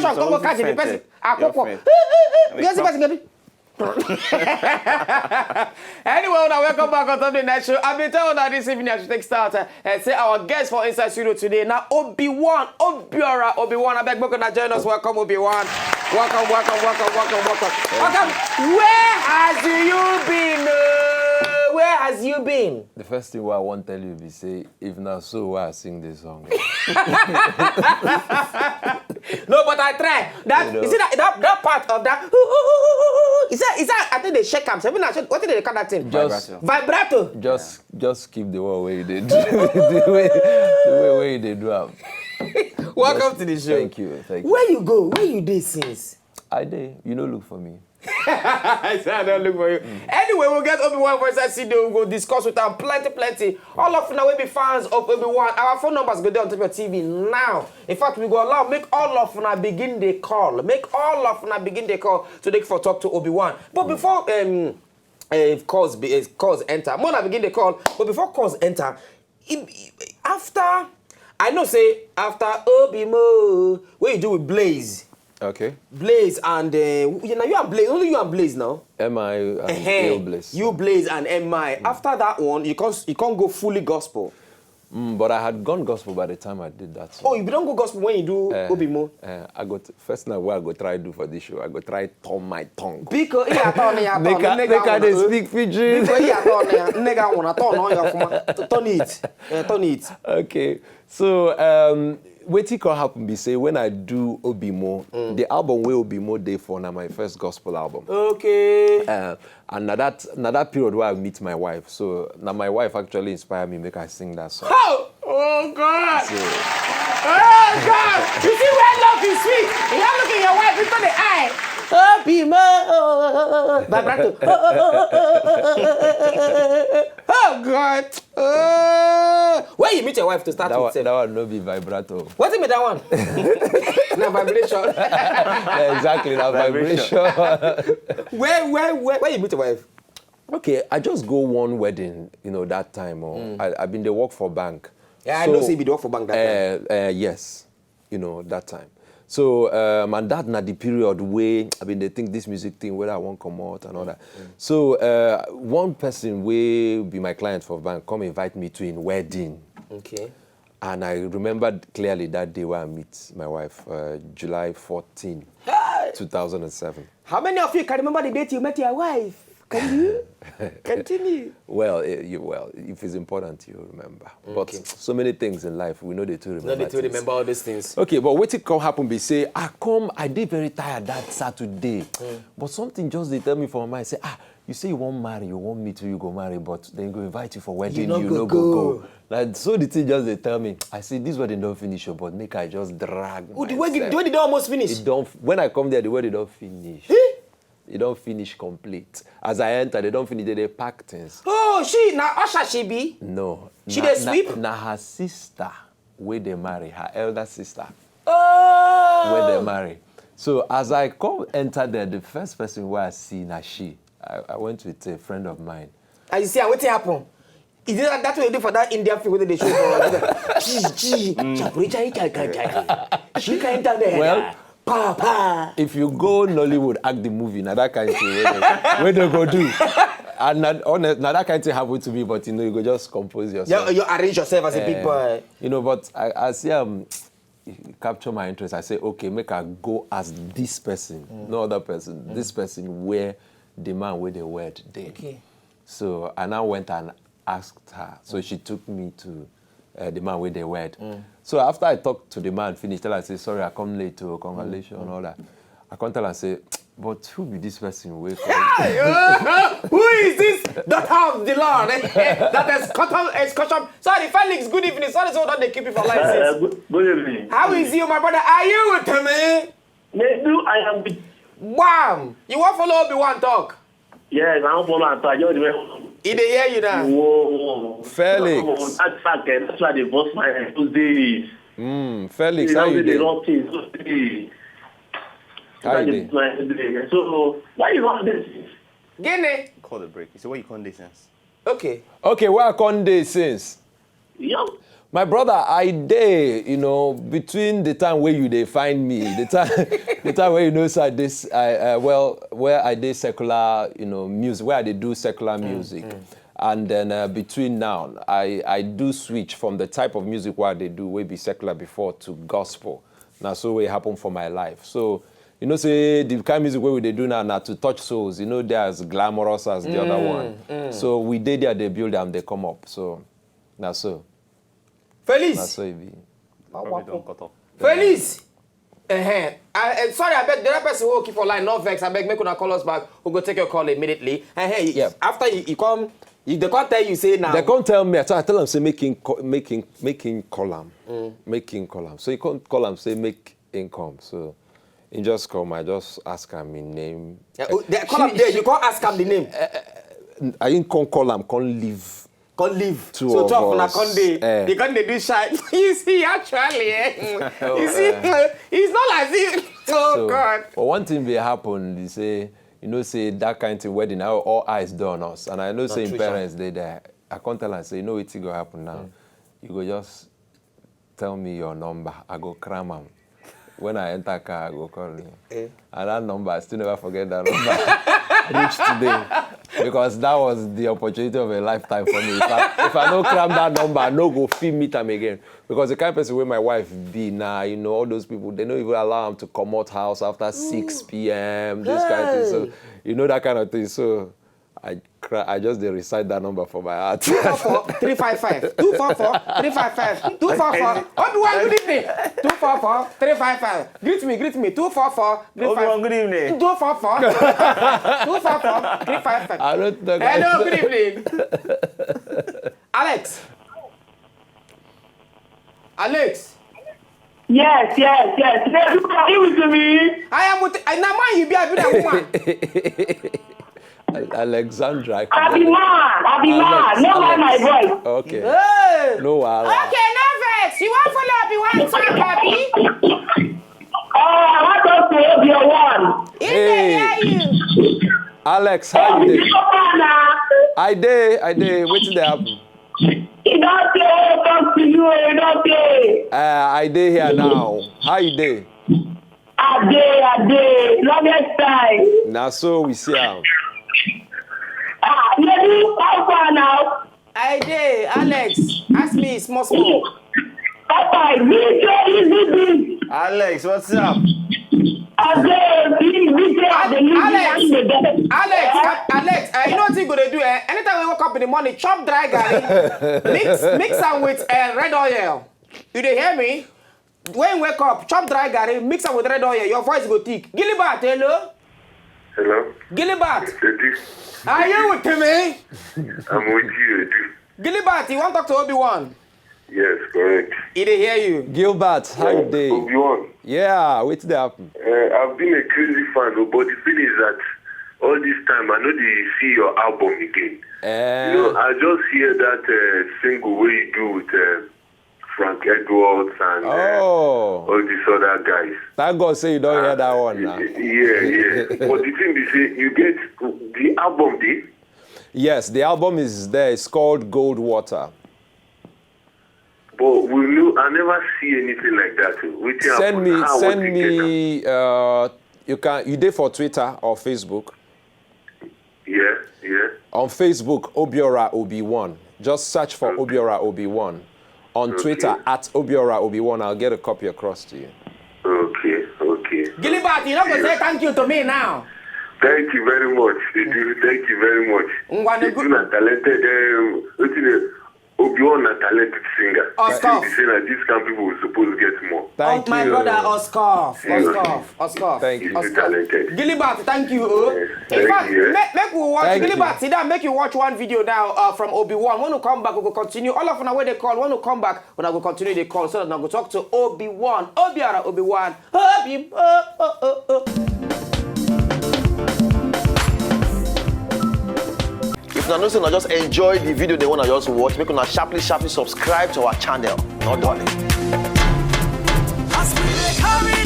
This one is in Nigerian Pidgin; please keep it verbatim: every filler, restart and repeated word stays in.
Come go catch the person. Akoko. Get the person. Anyway, una welcome back on top the next show. I been telling una this evening I should take start uh, and say our guest for inside studio today now Obi-Wan, Obiora, Obi-Wan. I beg, welcome, join us. Welcome, Obi-Wan. Welcome, welcome, welcome, welcome, welcome. Welcome. Where has you been? Uh, where has you been? The first thing what I want to tell you be say, if not so, why I sing this song? No, but I try. That you know, you see that, that that part of that. Is that is that? I think they shake am. Seven, what did they call that thing? Just vibrato. Just just keep the way you did. The way the way you did do am. Welcome just, to the show. Thank you. Thank you. Where you go? Where you dey since? I dey. You no look for me. I say I don't look for you. Mm. Anyway, we'll get Obi-Wan for inside studio. We'll go discuss with them plenty, plenty. All of now will be fans of Obi-Wan. Our phone numbers go down to your T V now. In fact, we go allow make all of now begin the call. Make all of now begin the call to take for talk to Obi-Wan. But before um, uh, calls be, uh, calls enter, Mona begin the call. But before calls enter, after I know say after Obi-Mo, what you do with Blaze? Okay. Blaze and uh, you know you and Blaze, only you and Blaze now. M I and uh, Blaze. You Blaze and M I. Mm. After that one, you can't you can't go fully gospel. Mm, but I had gone gospel by the time I did that song. Oh, you don't go gospel when you do uh, Obi-Mo? Uh, I got first now what I go try do for this show. I go try turn my tongue. Because yeah, turn it, turn it. Make I they speak Fiji. Because yeah, turn it. Nigga wanna turn on your phone. Turn it. Uh, turn it. Okay. So um, wetin come happen be say when I do Obi-Mo, mm. The album wey Obi-Mo dey for na my first gospel album. Okay. Uh, and na that na that period where I meet my wife. So na my wife actually inspire me make I sing that song. Oh, oh God! So, oh God! You see where love is sweet. You have look in your wife into the eye. Obi-Mo, vibrato. Oh God! Uh, where you meet your wife to start that with? One, that one no be vibrato. What is that one? Na vibration. Yeah, exactly, na vibration. Where, where, where, where you meet your wife? Okay, I just go one wedding, you know, that time. Or mm. I, I been dey work for bank. Yeah, so, I know. See, you be work for bank that uh, time. Uh, yes, you know, that time. So um, and that na the period where I been dey think this music thing where I want come out and all that. Mm. So uh, one person will be my client for bank come invite me to in wedding. Okay. And I remember clearly that day where I meet my wife, uh, July fourteenth, hey! two thousand seven. How many of you can remember the date you met your wife? Can you continue? Well, eh, you, well, if it's important, you remember. Okay. But so many things in life, we know they too remember. No, they too remember all these things. Okay, but what it come happen be say, I come, I did very tired that Saturday. Mm. But something just they tell me for my mind, say, ah, you say you won't marry, you won't meet who you go marry, but then go invite you for wedding, you, you no go, go. Like, so the thing just they tell me, I see this wedding don't finish, oh, but make I just drag. Oh, the wedding, the wedding don't almost finish. It don't. When I come there, the wedding don't finish. Eh? It don't finish complete. As I enter, they don't finish. They, they pack things. Oh, she now usher she be. No, she na, they sweep. Na, na her sister, where they marry, her elder sister. Oh, where they marry. So as I come enter there, the first person where I see na she. I, I went with a friend of mine. And you see, what happen? Is it that, that way you do for that Indian film where they show for G G? Chapuri chai chai chai chai. She can't tell the well, Papa. If you go Nollywood, act the movie. Now that kind of thing where they, where they go do. And not, honest, now that kind of thing happened to me, but you know, you go just compose yourself. You, you arrange yourself as a uh, big boy. You know, but I, I see um, it capture my interest. I say, okay, make I go as this person, mm. No other person. Mm. This person where the man with the word day. Okay. So I now went and asked her. So she took me to uh, the man with the word. Mm. So after I talked to the man, finish, tell her, say, sorry, I come late to congratulations and all that. I come tell her, say, but who be this person? Who is this daughter of the Lord? That is custom. Sorry, Felix. Good evening. Sorry, so don't they keep you for life. Uh, good, good evening. How is you, my brother? Are you with me? They do. I am with. Wham! You want follow Obi-Wan talk? Yes, I don't follow am. I just remember. He dey hear you now. Whoa. Felix. That's fact. Eh? That's why they bust my head those days. Mm, Felix, how you dey? Wrong things those days. How you dey? So why you want this? Gene. Call the break. You say where you come dey since? Okay. Okay, where I come dey since? Yo. My brother, I dey, you know, between the time where you dey find me, the time, the time where you know say this, I uh, well, where I dey secular, you know, music, where I dey do secular music, and then uh, between now, I I do switch from the type of music where I dey do wey be secular before to gospel. Na so wey happen for my life. So you know say the kind music wey we dey do now na to touch souls. You know, they as glamorous as the other one. So we dey there, they build am, they come up. So na so. Felix. Na so e be. Probably don cut off. Felix. Uh-huh. I, uh, sorry, I beg the other person who keep online, not vex. I beg, make una call us back. We go take your call immediately. Uh-huh. Yeah. After you, you come, you, they can't tell you say now. They come tell me. I tell, I tell them say make him call, make him, make him call am, make him call am. So he come call am say make him come. So he just come. I just ask am him name. Yeah, oh, they call am there. You can't ask am the name. I didn't come call am, come leave. Come leave. Two So of two of una us, come dey. Eh. They come dey do shy. You see, actually, eh? You see, it's not as if. Oh So, God. But one thing will happen. They say, you know, say that kind of wedding, how all eyes dey on us, and I know say true, him sha. Parents dey there. I come tell am say, you know wetin go happen now. You go just tell me your number. I go cram am. When I enter car, I go call you. Eh. And that number, I still never forget that number. Reach today. Because that was the opportunity of a lifetime for me. If I, if I no cram that number, I no go fit meet am again. Because the kind of person wey my wife be now, you know, all those people, they no even allow am to comot house after six p.m., this kind of thing. So, you know that kind of thing. So, I cry, I just dey recite that number for my heart. Two four four three five five. Two four four three five five. Two four four. Obi-Wan, good evening. Two four four three five five. Greet me, greet me. Two four four three five five. Obi-Wan, good evening. Two four four. Two four four three five five. I don't talk. Hello, good evening. Alex. Alex. Yes, yes, yes. Yes, you can with me. I am with. I, na man you be, I be that woman. Al- Alexandra. I be man. I be man. Alex, No mind my Alex. voice. Okay. Hey. No wahala. Okay, no vex. You want follow Obi-Wan talk, Abi? Oh, I want us to hold your one. If they hear you. Alex, how you dey? This one now. I dey, I dey. Wetin dey happen? He don't say, oh, talk to you. He don't say. Uh, I dey here now. How you dey? I dey, I dey. Longest time. Na so we see am. Ah, lady, how far now? I dey, Alex. Ask me small small. Papa, this so easy this. Alex, what's up? I dey, this, this, I dey, Alex. I dey. Alex, A- Alex, uh, you know what you gonna do? Eh? Anytime we wake up in the morning, chop dry garri, mix, mix am with uh, red oil. You dey hear me? When you wake up, chop dry garri, mix am with red oil. Your voice go thick. Gilbert, hello. Hello? Gilbert, Eddie? Are you with me? I'm with you, Eddie. Gilbert, you want talk to Obi-Wan? Yes, correct. He dey hear you. Gilbert, how you dey? Obi-Wan, Yeah, wetin dey happen? uh, I've been a crazy fan, oh, but the thing is that all this time I know they see your album again. Eh, You know, I just hear that uh, single where you do with uh, Frank Edwards and uh, oh, all these other guys. Thank God say you don hear that one now. Yeah, yeah. But the thing is, say you get the album, dey. Yes, the album is there. It's called Gold Water. But we know I never see anything like that. Wetin Send happen? me, How, send wetin get am? me. Uh, you can you dey for Twitter or Facebook? Yeah, yeah. On Facebook, Obiora Obi One. Just search for Obiora Obi One. On Twitter at Obiora Obi One. I'll get a copy across to you. Okay, okay. Gilbert, you no go say thank you to me now. Thank you very much. Eddie, thank you very much. Ngwa, no Eddie good. Na talented. Um, wetin dey? Obi-Wan na talented singer. Of course. I think the say na this kind people we suppose get more. Thank Oh, my you. Brother, Oscoff, Oscoff, Oscoff. Thank you. He's talented. Gilbert, thank you. Oh. Yes, In thank fact, you. make, make we watch Thank Gilbert. you. Sit down, make you watch one video now uh, from Obi Wan. When we come back, we go continue. All of una wey dey call. When we come back, we go continue the call so that we go talk to Obi Wan, Obiara Obi Wan, Obi. Oh, oh, oh, oh. If una know say una just enjoy the video, they wanna just watch, make una sharply, sharply subscribe to our channel. No darling. As we dey carry